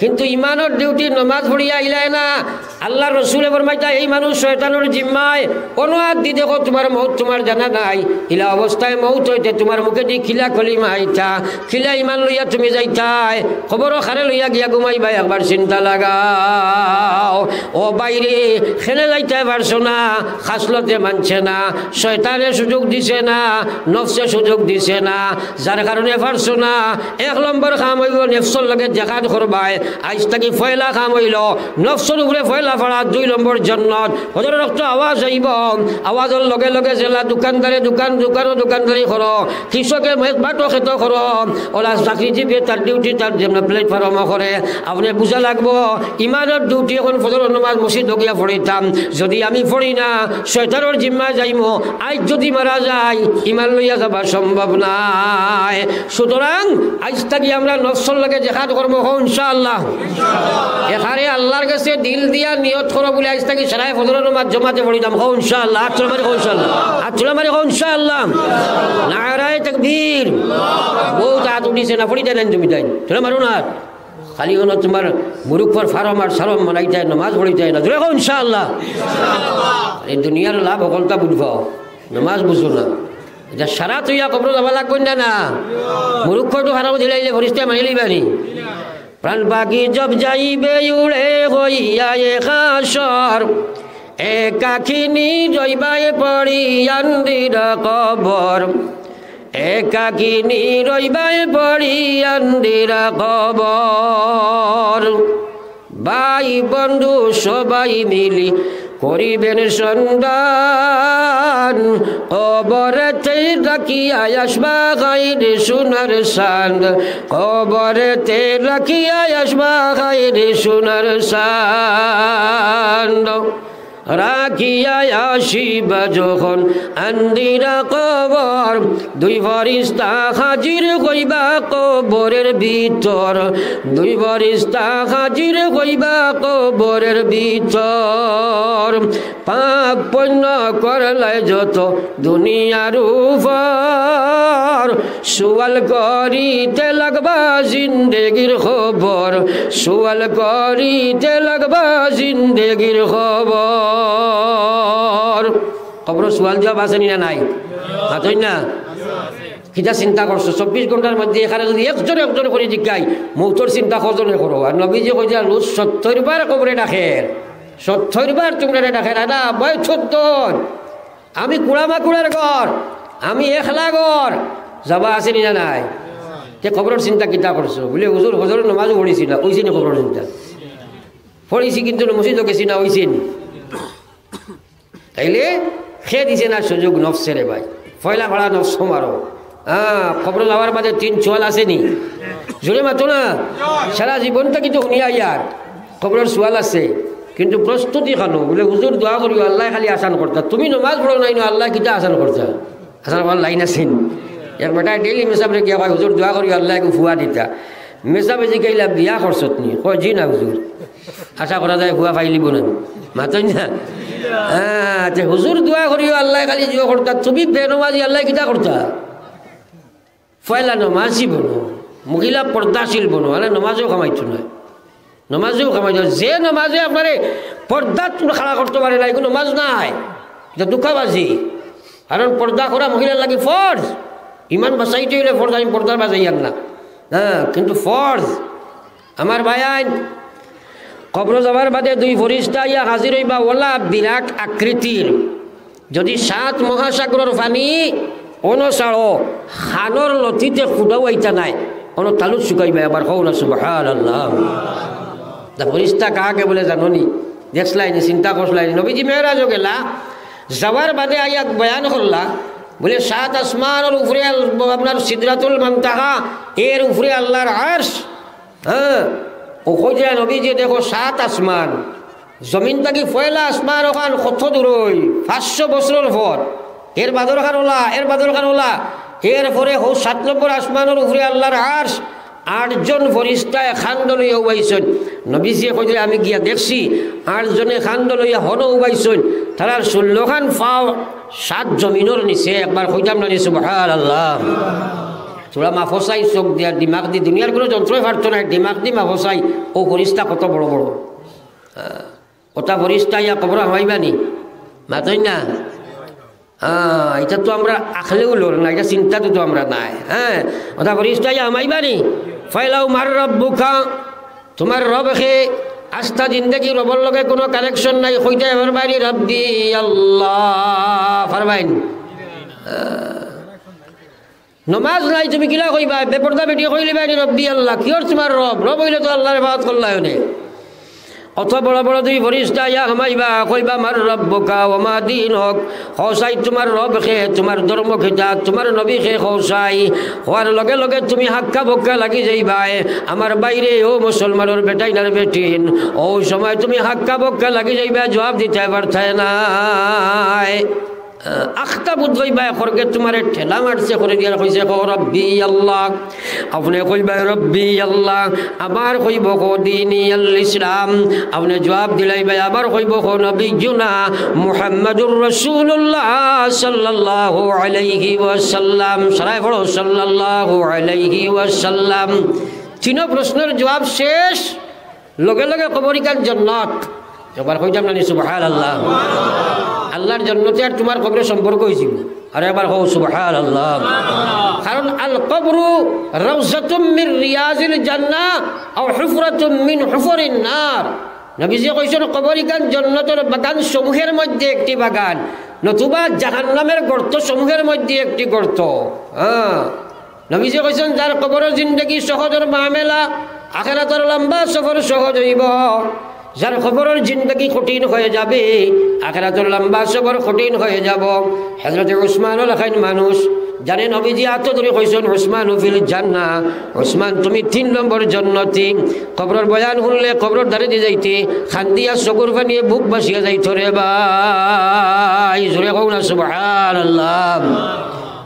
কিন্তু ইমানর ডিউটি নমাজ পড়িয়া আইলায় না। আল্লার রসুলে ফরমাইতা, এই মানুষ শয়তানর জিম্মায়, অনো আত দি দেখো, তুমার মউত তুমার জানা নাই। ইলা অবস্থায় মউত অইতে তুমার মুখেদি কিলা কলিমা আইতা, কিলা ইমান লইয়া তুমি যাইতায়, কবরো কারে লইয়া গিয়া ঘুমাইবায়, একবার চিন্তা লাগাও। ও বাইরে, কেনে যাইতায় পারছো না, খাসলতে মানছে না, শয়তানে সুযোগ দিছে না, নফসে সুযোগ দিছে না, যার কারণে পারছো না। এক নম্বর কাম অইলো নফসর লগে জেহাদ করবায়। আইজ থাকি পয়লা কাম অইলো নফসর উপরে পয়লা ফাড়া, দুই নম্বর জন্নত। ফজরর অক্ত আওয়াজ আইবো, আওয়াজর লগে লগে যেলা দোকানদারে দোকান, দোকানো দোকানদারি করো, কৃষকে মে-, মাঠো খেতো করো, অলা চাকরিজীবী তার ডিউটি তার যেমন প্ল্যাটফর্মো করে, আপনে বুঝা লাগবো, ইমানর ডিউটি এখন ফজরর নমাজ মসজিদো গিয়া পড়িতাম। যদি আমি পড়ি না, শয়তানর জিম্মায় যাইমু। আইজ যদি মারা যাই, ইমান লইয়া যাবা সম্ভব নায়। সুতরাং আইজ থাকি আমরা নফসর লগে জেহাদ করমু, কও ইনশাআল্লাহ। এখানে আল্লার গেছে দিল দিয়া নিয়ত করো বুলে আইজ থাকি সারায় ফজরর নমাজ জমাতে পড়িতাম, কও ইনশাআল্লাহ। আত তুলা মারি কও ইনশাআল্লাহ। আত তুলা মারি কও ইনশাআল্লাহ। নারায়ে তাকবীর। বউত আত উঠিছে না, পড়িতায় না তুমি তাইন। তুলা মারো না আত। খালি অনো তুমার মুরুক্কর ফার্ম আর সারম বানাইতায়, নমাজ পড়িতায় না। জোরে কও ইনশাআল্লাহ। এই দুনিয়ার লাভ হকলতা বুঝবাও, নমাজ বুঝো না। ইটা সারা থইয়া কবরো যাবা লাগবো না, না? মুরুক্কর তো হারাম দিলাইলে ফিরিস্তায় মানি লইবা নি? প্রাণ পাখি জব যাইবে উড়ে হইয়া এ হাশর, একাকিনী রইবায় পড়ি আন্দিরা কবর, একাকিনী রইবায় পড়ি আন্দিরা কবর। ভাই বন্ধু সবাই মিলি করিবেন সন্ধান, কবরেতে রাখিয়া আসবা খাইর সোনার চান্দ, কবরেতে রাখিয়া আসবা খাইর সোনার চান্দ। রাখিয়া আসিবা যখন আন্দিরা কবর, দুই ফিরিস্তা হাজির হইবা কবরের ভিতর, দুই ফিরিস্তা হাজির হইবা কবরের ভিতর। পাপ পুণ্য করলায় যত দুনিয়ার উপর, সুয়াল করিতে লাগবা জিন্দেগির খবর, সুয়াল করিতে লাগবা জিন্দেগির খবর। কবরো সুয়াল জুয়াব আছে নি না নাই? মাতইন না। কিতা চিন্তা করছো, চব্বিশ ঘন্টার মধ্যে এখানে যদি একজন একজন করি জিকাই, মউতর চিন্তা কজনে করো? আর নবীজি কইছইন, রোজ সত্তর বার কবরে ডাকের, সত্তর বার তুমরারে ডাকের, আদা, ভয় ছদ্দন। আমি কুড়া মাকুড়ার ঘর, আমি একলা ঘর, যাবা আছে নি না নাই? তে কবরর চিন্তা কিতা করছো? বুলে, "হুজুর, ফজরর নমাজও পড়ছি না, অইছে নি কবরর চিন্তা? পড়ছি কিন্তু মসজিদও গেছি না, অইছে নি?" তাইলে কে দিছে না সুযোগ নফসরে ভাই? পয়লা ফাড়া নফস মারো। হ্যাঁ, কবরো যাওয়ার বাদে তিন সুয়াল আছে নি? জোরে মাতো না। সারা জীবন তো কিন্তু হুনিয়া ইয়ার কবরর সুয়াল আছে, কিন্তু প্রস্তুতি খানো। বুলে, "হুজুর, দোয়া করিও, আল্লায় খালি আসান করতা।" তুমি নমাজ পড়ো নাই না, আল্লায় কিতা আসান করতা? আসান করার লাইন আছে নি? এক বেটায় ডেইলি মেসাবরে গিয়া কয়, "হুজুর, দোয়া করিও, আল্লায় একটু ফুয়া দিতা।" মেসাবে জিকাইলা, "বিয়া করছত নি?" কয়, "জি না হুজুর।" আশা করা যায় ফুয়া পাইলিবো না। মাতইন না। হ্যাঁ, তে হুজুর দোয়া করিও, আল্লায় খালি জিও করতা, তুমি বেনমাজি, আল্লায় কিতা করতা? পয়লা নমাজি বনো, মহিলা পর্দাশীল বনো, আরে নমাজেও কামাইতো নায়, নমাজেও কামাইতো নায়। যে নমাজে আপনারে পর্দাত খাড়া করতো পারে না, ইগু নমাজ নায়, ইটা ধুকাবাজি। কারণ পর্দা করা মহিলার লাগি ফরজ। ইমান বাচাইতে অইলে ফরজ, আমি পর্দার বাদ যাইয়ার না। হ্যাঁ, কিন্তু ফরজ। আমার ভাইয়াইন, কবরো যাওয়ার বাদে দুই ফিরিস্তা আইয়া হাজির অইবা, অলা বিরাট আকৃতির। যদি সাত মহাসাগরর পানি অনো ছাড়ো, খানোর লতিতে খুদাও আইতা নায়, অনো তালুত শুকাইবা। আবার কও না সুবহানাল্লাহ। তা ফিরিস্তা কাকে বলে জানো নি? দেখছলায় নি, চিন্তা করছলায় নি? নবীজি মেরাজো গেলা, যাওয়ার বাদে আইয়া বয়ান করলা, বুলে, "সাত আসমানর উপরে আল-, আপনার সিদরাতুল মুনতাহা, এর উপরে আল্লার আরশ।" হ্যাঁ, ও কইরা নবীজি, "দেখো, সাত আসমান, জমিন থাকি পয়লা আসমান অখান কত দূরই, পাঁচশো বছরর পথ। এর বাদর খান অলা, এর বাদর খান অলা। এর পরে হউ সাত নম্বর আসমানর উপরে আল্লাহর আরশ, আটজন ফিরিস্তায় কান্দ লইয়া উবাইছইন। নবীজিয়ে কইতরা, "আমি গিয়া দেখছি, আটজনে কান্দ লইয়া হনো উবাইছইন, তারার ষোলো খান পাও সাত জমিনর নিচে।" একবার কইতাম না নি, সুবহানাল্লাহ। থুড়া মাফো চাই, চউখ দিয়া, দিমাগ দি, দুনিয়ার কুনু যন্ত্রই পারতো নায়, দিমাগ দি মাফো চাই, অউ ফিরিস্তা কত বড় বড়। হ্যাঁ। অতা ফিরিস্তা আইয়া কবরো হামাইবা নি? মাতইন না? হ্যাঁ, ইটা তো আমরার আকলেও লড় না, ইটা চিন্তাত তো আমরার নাই। হ্যাঁ, অতা ফিরিস্তা আইয়া হামাইবা নি? ফাইলাও মান রাব্বুকা, তুমার রব কে? আস্তা জিন্দেগি রবর লগে কুনু connection নাই, কইতায় পারবায় নি, "রব্বি আল্লাহ", পারবায় নি? হ্যাঁ। নমাজ নাই, তুমি কিলা কইবায়? বেপর্দা বেটিয়ে কইলিবায় নি, "রব্বি আল্লাহ", কিওর তুমার রব? রব অইলে তো আল্লাহর ইবাদত করলায় অনে। অত বড় বড় দুই ফিরিস্তা আইয়া হামাইবা, কইবা, "মান রাব্বুকা ওয়া মা দীনুক", কও চাই তুমার রব কে, তুমার ধর্ম কিতা, তুমার নবী কে, কও চাই। কওয়ার লগে লগে তুমি হাক্কা বক্কা লাগি যাইবায়। আমার ভাইরে, অউ মুসলমানর বেটাইন আর বেটিন, অউ সময় তুমি হাক্কা বক্কা লাগি যাইবায়, জুয়াব দিতায় পারতায় নায়। আহ, আখতা বুঝ কইবায়, খরগে তুমারে ঠেলা মারছে, খরে দিয়া কইছে, "কও রব্বি আল্লাহ।" আপনে কইবায়, "রব্বি আল্লাহ।" আবার কইবো, "কও দীনি আল ইসলাম।" আপনে জুয়াব দিলাইবায়, আবার কইবো, "কও নবিয়্যুনা মুহাম্মাদুর রাসূলুল্লাহ সাল্লাল্লাহু আলাইহি ওয়াসাল্লাম।" সারায় পড়ো, "সাল্লাল্লাহু আলাইহি ওয়াসাল্লাম।" তিনো প্রশ্নর জুয়াব শেষ। লগে লগে কবর ইখান জন্নত। একবার কইতাম না নি, সুবহানাল্লাহ। আল্লাহর জন্নতে আর তুমার কবরে সম্পর্ক অইযিবো। আর একবার কও, সুবহানাল্লাহ। কারণ আল কবরু রাউজাতুম মিন রিয়াজিল জান্নাহ আও হুফরাতুম মিন হুফারিন নার। নবীজিয়ে কইছইন, কবর ইখান জন্নতর বাগান সমূহের মধ্যে একটি বাগান, নতুবা জাহান্নামের গর্ত সমূহের মধ্যে একটি গর্ত। হ্যাঁ। নবীজিয়ে কইছইন, যার কবরর জিন্দেগি সহজর মামেলা, আখেরাতর লম্বা সফর সহজ অইবো। যার কবরর জিন্দেগি কঠিন অইযাবে, আখেরাতর লম্বা সফর কঠিন অইযাবো। হযরতে উসমানর লাখান মানুষ, যারে নবীজিয়ে আতো ধরি কইছইন, "উসমানু ফিল জান্নাহ, উসমান তুমি তিন নম্বর জন্নতি।" কবরর বয়ান হুনলে কবরর ধারেদি যাইতে, কান্দিয়া চকুর পানিয়ে বুক ভাসিয়া যাইতো রে ভাই। জোরে কও না, সুবহানাল্লাহ।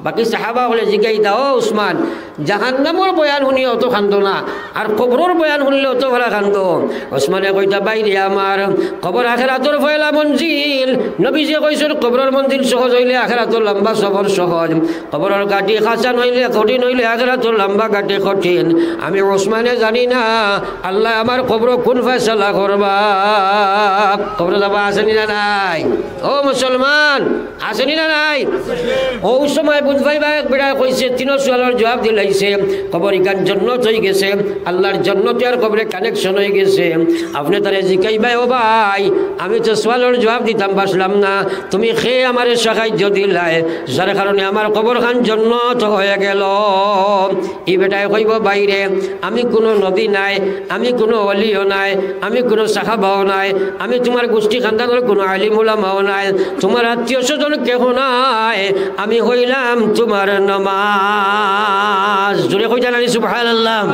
বাকি সাহাবা অকলে জিগাইতা, "ও উসমান, জাহান্নামর বয়ান হুনিয়া অতো কান্দো না, আর কবরর বয়ান হুনলে অতো ফারা কান্দো।" উসমানে কইতা, "ভাইরে আমার, কবর আখেরাতর পয়লা মঞ্জিল। নবীজিয়ে কইছইন, কবরর মঞ্জিল সহজ অইলে আখেরাতর লম্বা সফর সহজ, কবরর ঘাটি আসান অইলে, কঠিন অইলে আখেরাতর লম্বা ঘাটি কঠিন। আমি উসমানে জানি না আল্লায় আমার কবরো কুন ফয়সালা করবা।" কবরো যাবা আছে নি না নাই? ও মুসলমান, আছে নি না নাই? অউ সময় বুঝ পাইবা, এক বেটায় কইছে, তিনো সুয়ালর জুয়াব দিলাইছে, কবর ইখান জন্নত অইগেছে, আল্লাহর জন্নতে আর কবরে connection অইগেছে। আপনে তারে জিকাইবায়, "ও ভাই, আমি তো সুয়ালর জুয়াব দিতাম পারলাম না, তুমি কে আমারে সাহায্য দিলায়, যার কারণে আমার কবরখান জন্নত অইগেলো?" ই বেটায় কইবো, "ভাইরে, আমি কুনু নবী নায়, আমি কুনু ওলিও নায়, আমি কুনু সাহাবাও নায়, আমি তুমার গুষ্টি খান্দানর কুনু আলিম উলামাও নায়, তুমার আত্মীয় স্বজন কেউ নায়, আমি অইলাম তুমার নমাজ।" জোরে কইতা না নি, সুবহানাল্লাহ।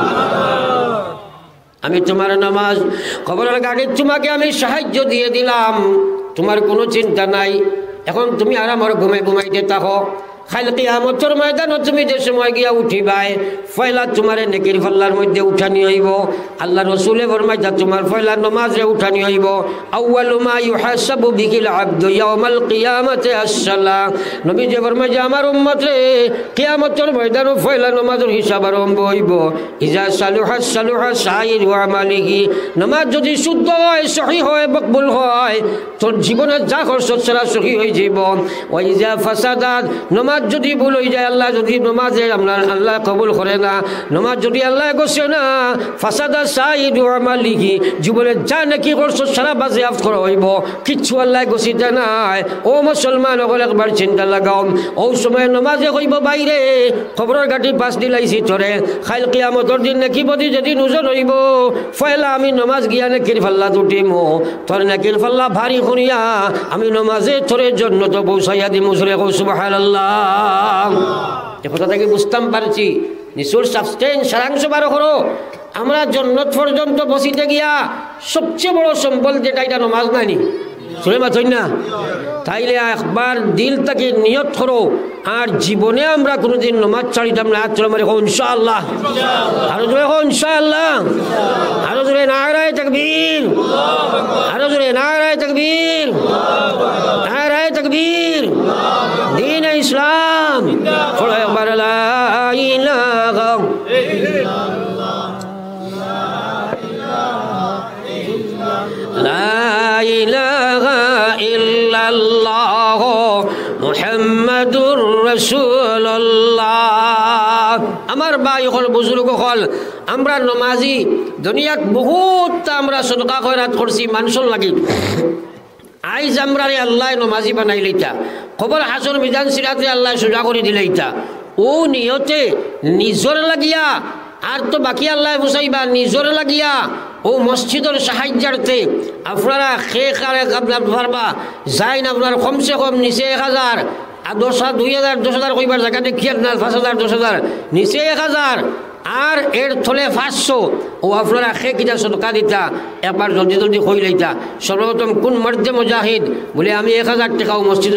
"আমি তুমার নমাজ, কবরর ঘাটিত তুমাকে আমি সাহায্য দিয়া দিলাম, তুমার কুনু চিন্তা নাই, অখন তুমি আরামর ঘুমে ঘুমাইতে থাকো।" কাইল কিয়ামতর ময়দানো তুমি যে সময় গিয়া উঠিবায়, পয়লা তুমারে নেকির পাল্লার মধ্যে উঠানি অইবো। আল্লার রসুলে ফরমাইতা, তুমার পয়লা নমাজরে উঠানি অইবো। "আউয়ালু মা ইউহাসাবু বিহিল আবদু ইয়াউমাল কিয়ামাতি আসসালাহ।" নবীজিয়ে ফরমাইতা, আমার উম্মতরে, কিয়ামতর ময়দানো পয়লা নমাজর হিসাব আরম্ভ অইবো। "ইজা সালুহাত সালুহা সাইরু আমালিহি।" নমাজ যুদি শুদ্ধ অয়, সহি অয়, মকবুল অয়, তোর জীবনে যা করছস সারা সহি অইযিবো। "ওয়া ইজা ফাসাদাত", নমাজ যুদি ভুল অইযায়, আল্লায় যুদি নমাজে আমরার আল্লায় কবুল করে না, নমাজ যুদি আল্লায় গছে না, "ফাসাদা সাইরু আমালিহি", জীবনে যা নেকি করছস সারা বাজেয়াপ্ত করা অইবো, কিচ্ছু আল্লায় গছিতা নায়। ও মুসলমান অকল, একবার চিন্তা লাগাও। অউ সময় নমাজে কইবো, "ভাইরে, কবরর ঘাটি পাছ দিলাইছি তোরে, কাইল কিয়ামতর দিন নেকি বদি যেদিন ওজন অইবো, পয়লা আমি নমাজ গিয়া নেকির পাল্লাত উঠিমু, তোর নেকির পাল্লা ভারি করিয়া আমি নমাজে তোরে জন্নতো পৌঁছাইয়া দিমু।" জোরে কও সুবহানাল্লাহ। ই কথা থাকি বুঝতাম পারছি, নিচুর substance সারাংশ বার করো। আমরা জন্নত পর্যন্ত পৌঁছিতে গিয়া সবচেয়ে বড় সম্বল যেটা, এটা নমাজ নায়নি? জোরে মাতইন না? তাইলে একবার দিল থাকি নিয়ত করো, আর জীবনে আমরা কোনোদিন নমাজ ছাড়িতাম না। হাত তুলে মারি কও ইনশাআল্লাহ। আরো জোরে কও ইনশাআল্লাহ। আরো জোরে নারায়ে তাকবীর। আরো জোরে নারায়ে তাকবীর। নারায়ে তাকবীর। দ্বীনে ইসলাম। পড়ো একবার লা ইলাহা লা ইলাহা ইল্লাল্লাহ মুহাম্মাদুর রাসূলুল্লাহ। আমার ভাই অকল, বুজুর্গ অকল, আমরা নমাজি, দুনিয়াত বহুত আমরা সদকা খয়রাত করছি মানষর লাগি। আইজ আমরারে আল্লায় নমাজি বানাইলাইতা, কবর হাশর মিজান সিরাতে আল্লায় সোজা করি দিলাইতা। অউ নিয়তে নিজর লাগিয়া, আর তো বাকি আল্লায় বুঝাইবা, নিজর লাগিয়া অউ মসজিদর সাহায্যার্থে আপনারা কে কারে আপনার পারবা, যাইন আপনার কমসে কম নিচে এক হাজার, আর দশ হাজার, দুই হাজার, দশ হাজার কইবার জাগা দেখিয়া না, পাঁচ হাজার, দশ হাজার, নিচে এক হাজার, আর এর তলে পাঁচশো। অউ আপনারা কে কিতা সদকা দিতা, একবার জলদি জলদি কইলাইতা। সর্বপ্রথম কোন মর্দে মুজাহিদ বলে, "আমি এক হাজার টেকা অউ মসজিদ